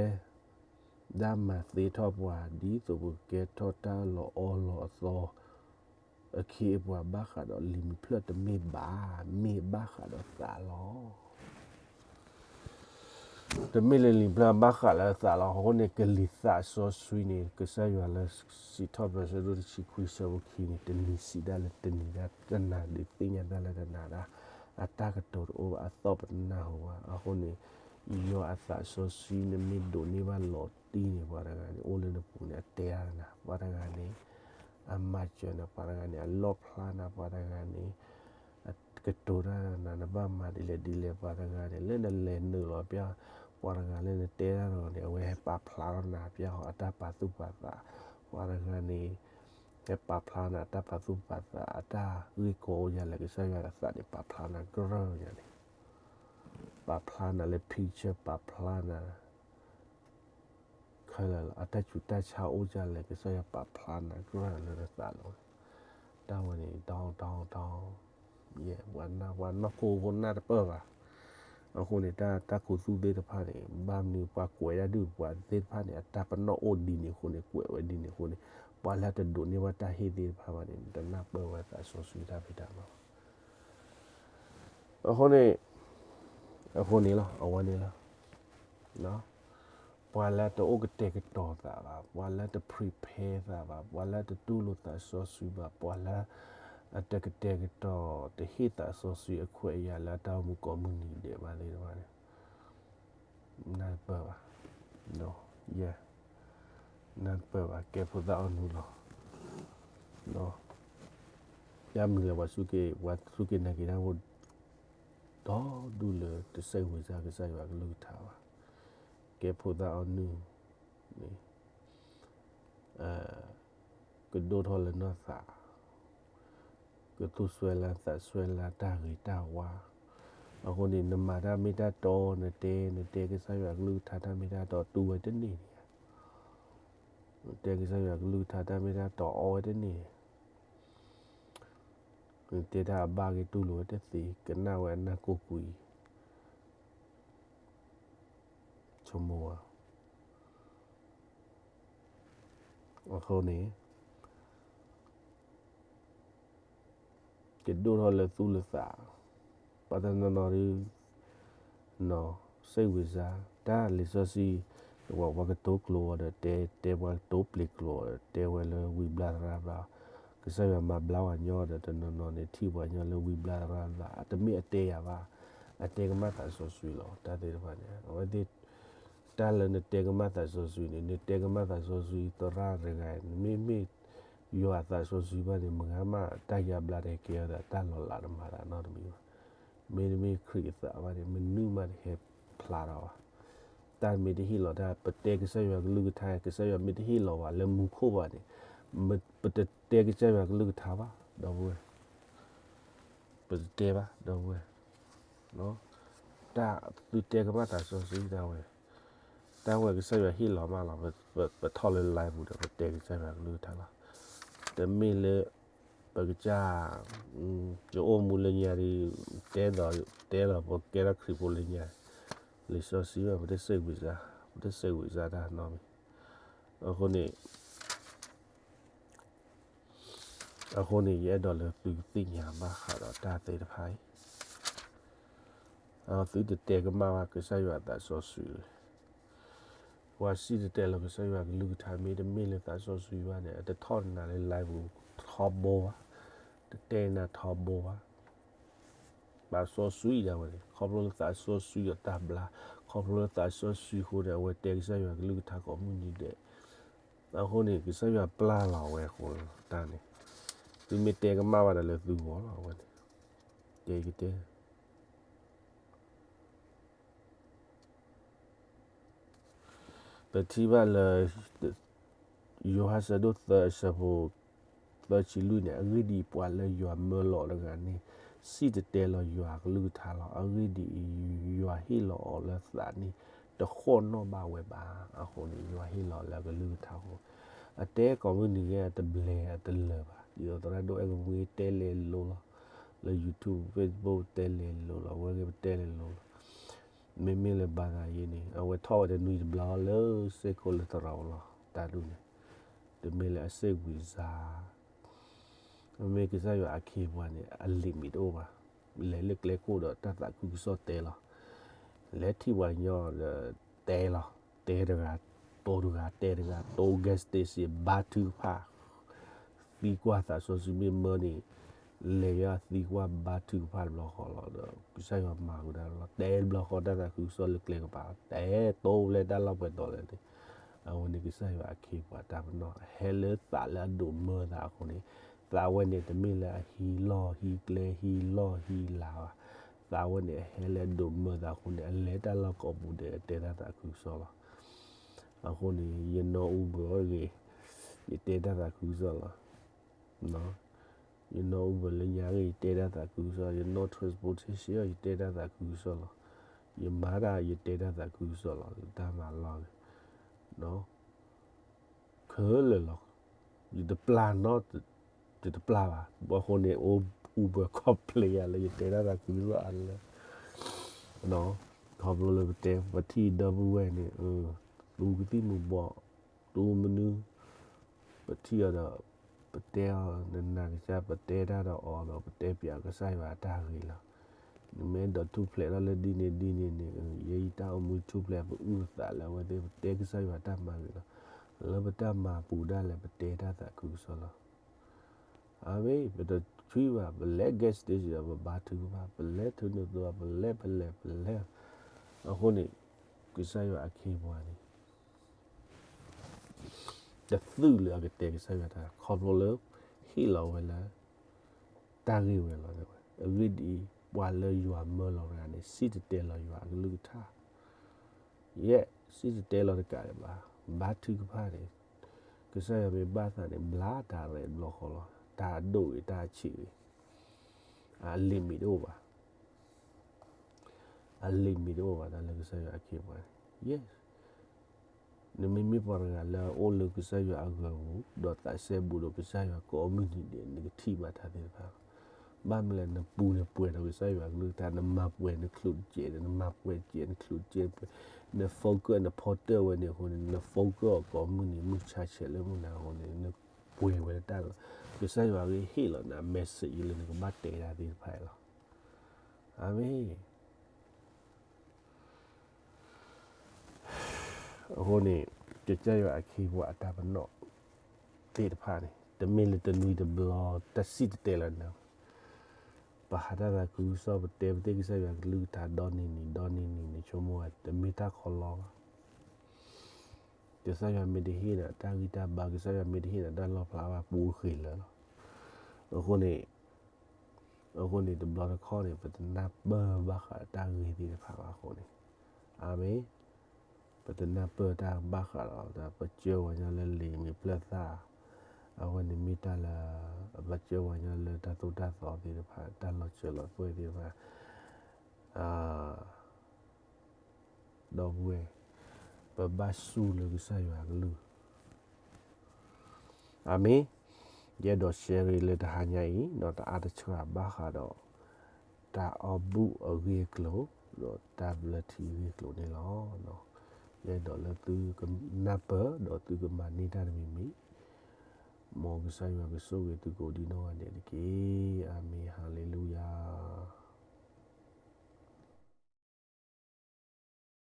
ဒၣ်မၤသ့ထီၣ်ပှၤ ဒ်သိးပကကဲထီၣ်တၢ်လီၤအီလီၤအသီ အခ့အပှၤဘၣ်ဃးဒီးလံာ်မုာ်ဖျၢၣ်တမ့ၢ်ဘၣ်, မ့ၢ်ဘၣ်ဃးဒီးသးလီၤ. တမ့ၢ်လၢလံာ်ဖျၢၣ်ဘၣ်ဃးလၢသးလီၤ. အဃိန့ၣ် ကလံၤသးစီဆှံန့ၣ် ကစၢ်ယွၤလၢစံးထီၣ်ပတြၢၤဆၢဒိၣ်တဆံခွံဆၢဖိခံန့ၣ် တနံၤစံးဒၣ်လၢတနံၤဒၣ် တနၤဒုးသ့ၣ်ညါဒၣ်လၢတနၤဒၣ် အတၢ်ကတိၤတအိၣ်ဘၣ် အသီၣ်ပတနၢ်ဟူဘၣ်. အဃိန့ၣ် ယွၤအသးစီဆှံန့ၣ်မ့ၢ်ဒိးန့ၢ်ဘၣ်လီၤတံၢ်န့ၣ် ပှၤတဂၤန့ၣ် အိၣ်လၢနပူၤန့ၣ် အတဲအါနၤ ပှၤတဂၤန့ၣ် အမၤစၢၤနၤ ပှၤတဂၤန့ၣ် အလီၣ်ဖျါနၤ ပှၤတဂၤန့ၣ် ကတိၤတၢ်နၤ နဘၣ်မၤဒ်လဲၣ်ဒ်လဲၣ် ပှၤတဂၤန့ၣ် လၢနလဲၤနုာ်လီၤပျၢ် ပှၤတဂၤလၢနတဲတၢ်ဒီးန့ၣ် အဝဲဟဲပာ်ဖျါထီၣ်နၤ ပျဲအီၤအတၢ်ပာ်သူၣ်ပာ်သး, ပှၤတဂၤန့ၣ် ဟဲပာ်ဖျါနၤအတၢ်ပာ်သူၣ်ပာ်သး အတၢ်ဂ့ၢ်ကီအိၣ်ဒ်လဲၣ် ကစၢ်ယွၤအသးန့ၣ် ပာ်ဖျါနၤကရၢၢ်ညါန့ၣ်, ပာ်ဖျါနၤလၢ picture ပာ်ဖျါနၤ ခဲလၢာ်လီၤ. အတၢ်စူၤတၢ်ဆါအိၣ်ဒ်လဲၣ် ကစၢ်ယွၤပာ်ဖျါနၤကရၢၢ်လၢနသးလီၤ. တၢ်ဝဲန့ၣ် ဒီဒီဒီ ယဲ ပှၤနီၢ်ခိဖိနၢ်တပၢၢ်ဘၣ်. အဃိန့ၣ် တၢ် တၢ်ခူသူၣ်သ့ၣ်တဖၣ်န့ၣ် ဘၣ်မနုၤပှၤကွဲးတၢ်ဒုးပှၤသ့ၣ်တဖၣ်န့ၣ် အတၢ်ပနီၣ်အိၣ်ဒ်န့ၣ်အဃိန့ၣ် ကွဲးဝဲဒ်န့ၣ်အဃိန့ၣ် ပှၤလၢတဒိးန့ၢ်ဘၣ်တၢ်ဟ့ၣ်သ့ၣ်တဖၣ်ဘၣ်န့ၣ် တနၢ်ပၢၢ်ဝဲသးစီဆှံတၢ်ဖံးတၢ်မၤဘၣ်. အဃိန့ၣ် အဃိန့ၣ်လီၤ အဝဲန့ၣ်လီၤ. ပှၤလၢတအိၣ်ကတဲာ်ကတီၤသးဘၣ်, ပှၤလၢတ prepare သးဘၣ်, ပှၤလၢတတူၢ်လိာ်သးစီဆှံဘၣ်, ပှၤလၢအတကတဲာ်ကတီၤ တဟ့ၣ်သးစီဆှံအခွဲးအယာ်လၢအတၢ်အိၣ်မူကိးမုၢ်နံၤဒဲးဘၣ်သ့ၣ်တဖၣ်န့ၣ် နၢ်တပၢၢ်ဘၣ်, ယဲ, နၢ်တပၢၢ်ဘၣ် ကဲဖိသၣ်အီနုၢ်လီၤ. ယမုၢ်လၢပှၤစူၢ်က့ၤ ပှၤစူၢ်က့ၤနာ်က့ၤတၢ်ဖိ ဒီဒူၣ်လၢတစဲးဝံၤစၢ်ကစၢ်ယွၤကလုၢ်ကထါဘၣ်. ကဲဖိသၣ်အီနုၢ်န့ၣ် ကဒိၣ်ထီၣ်လၢနီၢ်သး, ကသူၣ်စွဲလၢသးစွဲလၢတၢ်ဂ့ၤတၢ်ဝါ. အဃိန့ၣ် နမၤတၢ်မ့ၢ်တၢ်တီ နတဲ နတဲကစၢ်ယွၤကလုၢ်ကထါတၢ်မ့ၢ်တၢ်တီ တူၢ်ဝဲတန့ၢ်န့ၣ်, နတဲကစၢ်ယွၤကလုၢ်ကထါတၢ်မ့ၢ်တၢ်တီ အီဝဲတန့ၢ်န့ၣ်, နတဲတၢ်အဘၣ်က့ၤတူၢ်လိာ်ဝဲတသ့ ကနၣ်ဝဲအနၢ်ကိၢ်ကွံာ် ဆိကမိၣ်ဝဲ အဃိန့ၣ် ကဒိၣ်ထီၣ်လၢသူၣ်လၢသး, ပှၤတနီၤနီၤဒုး စဲးဝံၤစၢ် တၢ်လံာ်စီဆှံ ပှၤကတိၤကျိာ်အီၤဒီး တဲ တဲပှၤကတိၤပျ့ၤကျိာ်အီၤဒီး တဲဝဲလၢဝံဘျါသရၣ်ဘျါ, ကစၢ်ယွၤမၤဘျါပှၤညီဒီး တနီၤနီၤန့ၣ် ထံၣ်ပှၤညီလၢဝံဘျါသရၣ်ဘျါ အတမ့ၢ်အတဲယၤဘၣ်, အတဲကမၣ်သးစီဆှံလီၤ တၢ်သ့ၣ်တဖၣ်န့ၣ် အဝဲသ့ၣ် တၢ်လၢနတဲကမၣ်သးစီဆှံန့ၣ် နတဲကမၣ်သးစီဆှံသရၣ်တဂၤန့ၣ် မ့မ့ၢ် ယွၤအသးစီဆှံဘၣ်န့ၣ် မ့ၢ်ဂ့ၤမး တၢ်ယါဘျါတဟဲကဲထီၣ်သး တၢ်လီၤလးတမၤသးနီတမံၤဘၣ်. မ့တမ့ၢ်ခရံာ်အသးဘၣ်န့ၣ် မနုၤမးတဟဲဖျါထီၣ်ဘၣ်. တၢ်မ့ၢ်တဟ့ၣ်လီၤတၢ် ပတဲကစၢ်ယွၤကလုၢ်ကထါ ကစၢ်ယွၤမ့ၢ်တဟ့ၣ်လီၤဘၣ်လၢမူခိၣ်ဘၣ်န့ၣ် ပတတဲကစၢ်ယွၤကလုၢ်ကထါဘၣ် ဒီပုၢ်ဝဲၢ် ပတတဲဘၣ် ဒီပုၢ်ဝဲၢ်, တၢ်သုတဲကမၣ်သးစီဆှံတၢ်ဝဲ, တၢ်ဝဲကစၢ်ယွၤဟ့ၣ်လီၤမးလီၤ ပထီၣ်လၢ live ပူၤဒီး ပတဲကစၢ်ယွၤကလုၢ်ကထါလီၤ. တမ့ၢ်လၢ ပကစၢ် ယအိၣ်မူလၢညါဒီး တဲဒီး တဲလီၤ ပကဲထီၣ်ခရံာ်ဖိလၢညါ, လံာ်စီဆှံဘၣ် ပတစဲးဝံၤစၢ် ပတစဲးဝံၤစၢ်တၢ်နီတမံၤ, အဃိန့ၣ် အဃိန့ၣ် ယအဲၣ်ဒိးလၢသုကသ့ၣ်ညါဘၣ်ဃးဒီးတၢ်သ့ၣ်တဖၣ်အံၤ, သုတတဲကမၣ်ဘၣ်ကစၢ်ယွၤအသးစီဆှံ, ပှၤစံၣ်တဲၤတဲလီၤကစၢ်ယွၤကလုၢ်ကထါမ့တမ့ၢ်လၢသးစီဆှံဘၣ်န့ၣ် အတထီၣ်နၤလၢ live ပူၤထီဘိဘၣ်, တတဲနၤထီဘိဘၣ် သးစီဆှံဒၣ်ဝဲန့ၣ် ခီဖျိလၢသးစီဆှံအတၢ်ဘျါ, ခီဖျိလၢသးစီဆှံအဃိန့ၣ် အဝဲတဲကစၢ်ယွၤကလုၢ်ကထါကိးမုၢ်နံၤဒဲး, အဃိန့ၣ် ကစၢ်ယွၤပျၢ်လီၤဝဲအဃိတၢ်န့ၣ်, သုမ့ၢ်တဲကမၣ်ဘၣ်ဒီးလၢသုဂီၢ်လီၤ အဝဲန့ၣ်, တဲကတဲ ပထံၣ်ဘၣ်လၢ ယိၤဟၣ်ဆၢဒိၣ်သၢအဆၢဖိ သၢဆံလွံၢ်န့ၣ် အဂ့ၢ်ဒ်အံၤ, ပှၤလၢယွၤမၢလီၤတဂၤန့ၣ် စံၣ်တဲၤတဲလီၤယွၤအကလုၢ်ကထါလီၤ. အဂ့ၢ်ဒ်အံၤ, ယွၤဟ့ၣ်လီၤအီၤလၢသးန့ၣ် တဃိၣ်နီၣ်ဘၣ်ဝဲဘၣ်. အဃိန့ၣ် ယွၤဟ့ၣ်လီၤလၢအကလုၢ်ကထါအဃိ, အတဲကိးမုၢ်နံၤဂ့ၤ အတဘျဲးအတလၢာ်ဘၣ်. ဒ်သိးသရၣ်ဒိၣ်အဲၣ်ကမှံတဲလဲၤလိၤလီၤ လၢ YouTube Facebook တဲလဲၤလိၤလီၤ, ဝဲဂ့ၤပတဲလဲၤလိၤလီၤ. မ့မ့ၢ်လၢဘၣ်သးယဲန့ၣ် အဝဲထီၣ်ဝဲတနွံတဘျီလၢစ့ၢ်ခိၣ်လၢသရိာ်လီၤ. တၢ်ဒ်န့ၣ် တမ့ၢ်လၢအစ့ၢ်ဝံၤစါ မ့မ့ၢ်ကစၢ်ယွၤအခ့အပှၤန့ၣ် အ limit တအိၣ်ဘၣ်. လဲၤလၢကျဲခိၣ်ဒီးတၢ်သးခုကစီၣ်တဲလီၤ. လဲၤထံၣ်ပှၤညီဒီးတဲလီၤ. တဲတဂၤ, တိၤတဂၤ, တဲတဂၤ, တိၤ gas station ဘါထုကဖၣ်, သံကွၢ်သးစီဆှံမ့ၢ်မၢန့ၣ် လဲၤယါသံကွၢ်ဘါထုကဖၣ်တဘျီဃီလီၤ. ဒီးကစၢ်ယွၤမၤဃုာ်တၢ်လီၤ. တဲတဘျီဃီတၢ်သးခုကစီၣ်လၢကျဲကပၤ, တဲတိၤလၢတၢ်လီၢ်ပှဲၤတီၤလဲၣ်န့ၣ်, အဝဲန့ၣ်ကစၢ်ယွၤအခ့အပှၤတၢ်ပနီၣ် ဟဲလၢသးလၢအဒိးမၢသးအဃိန့ၣ်, သးဝဲန့ၣ်တမ့ၢ်လၢအဟံးလီၢ်ဟံးကျဲဟံးလီၢ်ဟံးလၤဘၣ်. သးဝဲန့ၣ် အဟဲလၢအဒိးမၢသးအဃိန့ၣ် အလဲၤတၢ်လီၢ်ကိးပူၤဒီး အတဲတၢ်သးခုကစီၣ်လီၤ. အဃိန့ၣ် ယနီၢ်အူဘၢၣ်ဂ့ၤ ယတဲတၢ်သးခုကစီၣ်လီၤ. ယနီၢ်အူဘၢၣ်လၢညါဂ့ၤ ယတဲတၢ်သးခုကစီၣ်, ယနီၢ် transportation ယတဲတၢ်သးခုကစီၣ်လီၤ. ယမၤတၢ် ယတဲတၢ်သးခုကစီၣ်လီၤ. တၢ်မၤလီၢ်ဂ့ၤ ခဲလၢာ်လီၤ. ယတပျၢ်နီတ ယတပျၢ်ဘၣ်. အဃိန့ၣ် အိၣ်အူဘၢၣ် complain ယၤလၢ ယတဲတၢ်သးခုကစီၣ်အါလၢ ခီဖျိလၢပတဲ ပထံၣ်ဒီပုၢ်ဝဲၢ်န့ၣ် သူကသံၣ်မူၤဘှီး သူမနုၤ ပထံၣ်အီၤဒီး ပတဲအီၤ နနာ်ကစၢ် ပတဲတၢ်ဒီးအီၤဒီး ပတဲပၠးကစၢ်ယွၤအတၢ်ဂ့ၤလီၤ. နမ့ၢ်အဲၣ်ဒိးထူၣ်ဖျဲးထီၣ်လၢဒ်န့ၣ်ဒ်န့ၣ်န့ၣ် ယဲယတၢ်အိၣ်မူထူၣ်ဖျဲး ပအုၣ်ပသးလၢအဝဲသ့ၣ် ပတဲကစၢ်ယွၤတၢ်မၤဂ့ၤလီၤ. လၢပတၢ်မၤပူၤဒၣ်လဲာ် ပတဲတၢ်သးခုကစီၣ်လီၤ. အမ့ၢ် ပတထွံဘၣ် ပလဲၤ gas station ဒီး ပဘါထုကဖၣ် ပလဲၤထုးန့ၢ်သိး ပလဲၤပလဲၤပလဲၤ အဃိန့ၣ် ကစၢ်ယွၤအခ့အပှၤန့ၣ် တသုးလၢအကတဲကစၢ်ယွၤတၢ် ခီဖျိလၢ ဟ့ၣ်လီၤဝဲလၢ တၢ်ဂ့ၢ်ဝဲလီၤ. အဂ့ၢ်ဒ်အံၤ ပှၤလၢယွၤမၢလီၤတဂၤန့ၣ် စံၣ်တဲၤတဲလီၤယွၤအကလုၢ်ကထါ ယဲၢ် စံၣ်တဲၤတဲလီၤတကးဒံးဘၣ် ဘါထုကဖၣ်န့ၣ် ကစၢ်ယွၤမ့ၢ်ဘၣ်သးန့ၣ် ဘျါတၢ်ရဲၣ်တဘျီဃီလီၤ. တၢ်အဒိၣ်ဂ့ၤ တၢ်အဆံးဂ့ၤ အ limit တအိၣ်ဘၣ်. အ limit တအိၣ်ဘၣ် တၢ်လၢကစၢ်ယွၤအခ့အပှၤန့ၣ် ယဲၢ် နမ့မ့ၢ်ပှၤတဂၤလၢအအိၣ်လၢကစၢ်ယွၤအဂီၤပူၤ ဒီးသးစဲဘူးဒီးကစၢ်ယွၤကိးမုၢ်နံၤဒဲး နကထံၣ်ဘၣ်တၢ်သ့ၣ်တဖၣ်လီၤ. ဘၣ်မနုၤလဲၣ် နပူၤန့ၣ်ပှဲၤဒီးကစၢ်ယွၤအကလုၢ်ကထါ နမၤပှဲၤနချုးတကဲးဒီး နမၤပှဲၤတကဲး နချုးတကဲး န focus နဖီတၢၣ်ဝဲန့ၣ်အဃိန့ၣ် န focus အီၤကိးမုၢ်နံၤ မုၢ်ဆါဆဲးလၢမုၢ်နၤအဃိန့ၣ် နပှဲၤဝဲလၢတၢ်လီၤ. ကစၢ်ယွၤဂ့ၤဟ့ၣ်လီၤနၤ message လၢနကဘၣ်တဲတၢ်သ့ၣ်တဖၣ်အံၤလီၤ. အၤမ့ၣ်. အဃိန့ၣ် ကစၢ်ယွၤအခ့အပှၤအတၢ်ပနီၣ်သ့ၣ်တဖၣ်န့ၣ် တမ့ၢ်လၢတနွံတဘျီ တၢ်စံၣ်တဲၤတဲလီၤနၤ, ပဟးတၢ်သးခုကစီၣ် ပတဲပသ့ၣ်ကစၢ်ယွၤကလုၢ်ကထါ ဒီနံၤနံၤ ဒီနံၤနံၤန့ၣ် ဆိကမိၣ်ဝဲ တမ့ၢ်တၢ်ခီလီဘၣ်. ကစၢ်ယွၤမ့ၢ်တဟ့ၣ်နၤတၢ်ဂံၢ်တၢ်ဘါ ကစၢ်ယွၤမ့ၢ်တဟ့ၣ်နၤတၢ်လီၣ်ဖျါဘၣ် ပူၤဃ့ၤလၢာ်လီၤ. အဃိန့ၣ် အဃိန့ၣ် တဘျီတခီၣ်န့ၣ် ပတနၢ်ပၢၢ်ဘၣ်ဃးတၢ်ဂ့ၤသ့ၣ်တဖၣ်ဘၣ်အဃိန့ၣ်, အၤမ့ၣ်, ပတနၢ်ပၢၢ်တၢ်ဘၣ်ဃးဒီး ပစၢၢ်ဝဲညီလၢလံာ်မ့ၢ်ဖျၢၣ်သၣ်, အဝဲန့ၣ်မ့ၢ်တၢ်လၢ ပစၢၢ်ဝဲညီလၢတၢ်သိၣ်တၢ်သီသ့ၣ်တဖၣ် တၢ်လီၤစၢၤလီၤသွဲၣ်သ့ၣ်တဖၣ် ဒီပုၢ်ဝဲၢ်, ပဘၣ်စူၢ်လၢကစၢ်ယွၤအကလုၢ်, အၤမ့ၣ်, ယအဲၣ်ဒိး share လၢတဟါညါအံၤ ဒီးတအါတဆှးဘၣ်ဃးဒီး တၢ်အီၣ်ဘူၣ်အဂ့ၢ်အကျိၤ ဒီးတၢ်ဘျၢထံအဂ့ၢ်အကျိၤန့ၣ်လီၤ. ယအဲၣ်ဒိးလၢသုကနၢ်ပၢၢ် ဒီးသုကမၤန့ၢ်တၢ်တမံၤမံၤ, မ်ကစၢ်ယွၤကဆိၣ်ဂ့ၤသုကိးဒံနီၢ်ဂၤဒဲးတက့ၢ်. အၤမ့ၣ်, ဟါလ့လူယၤ.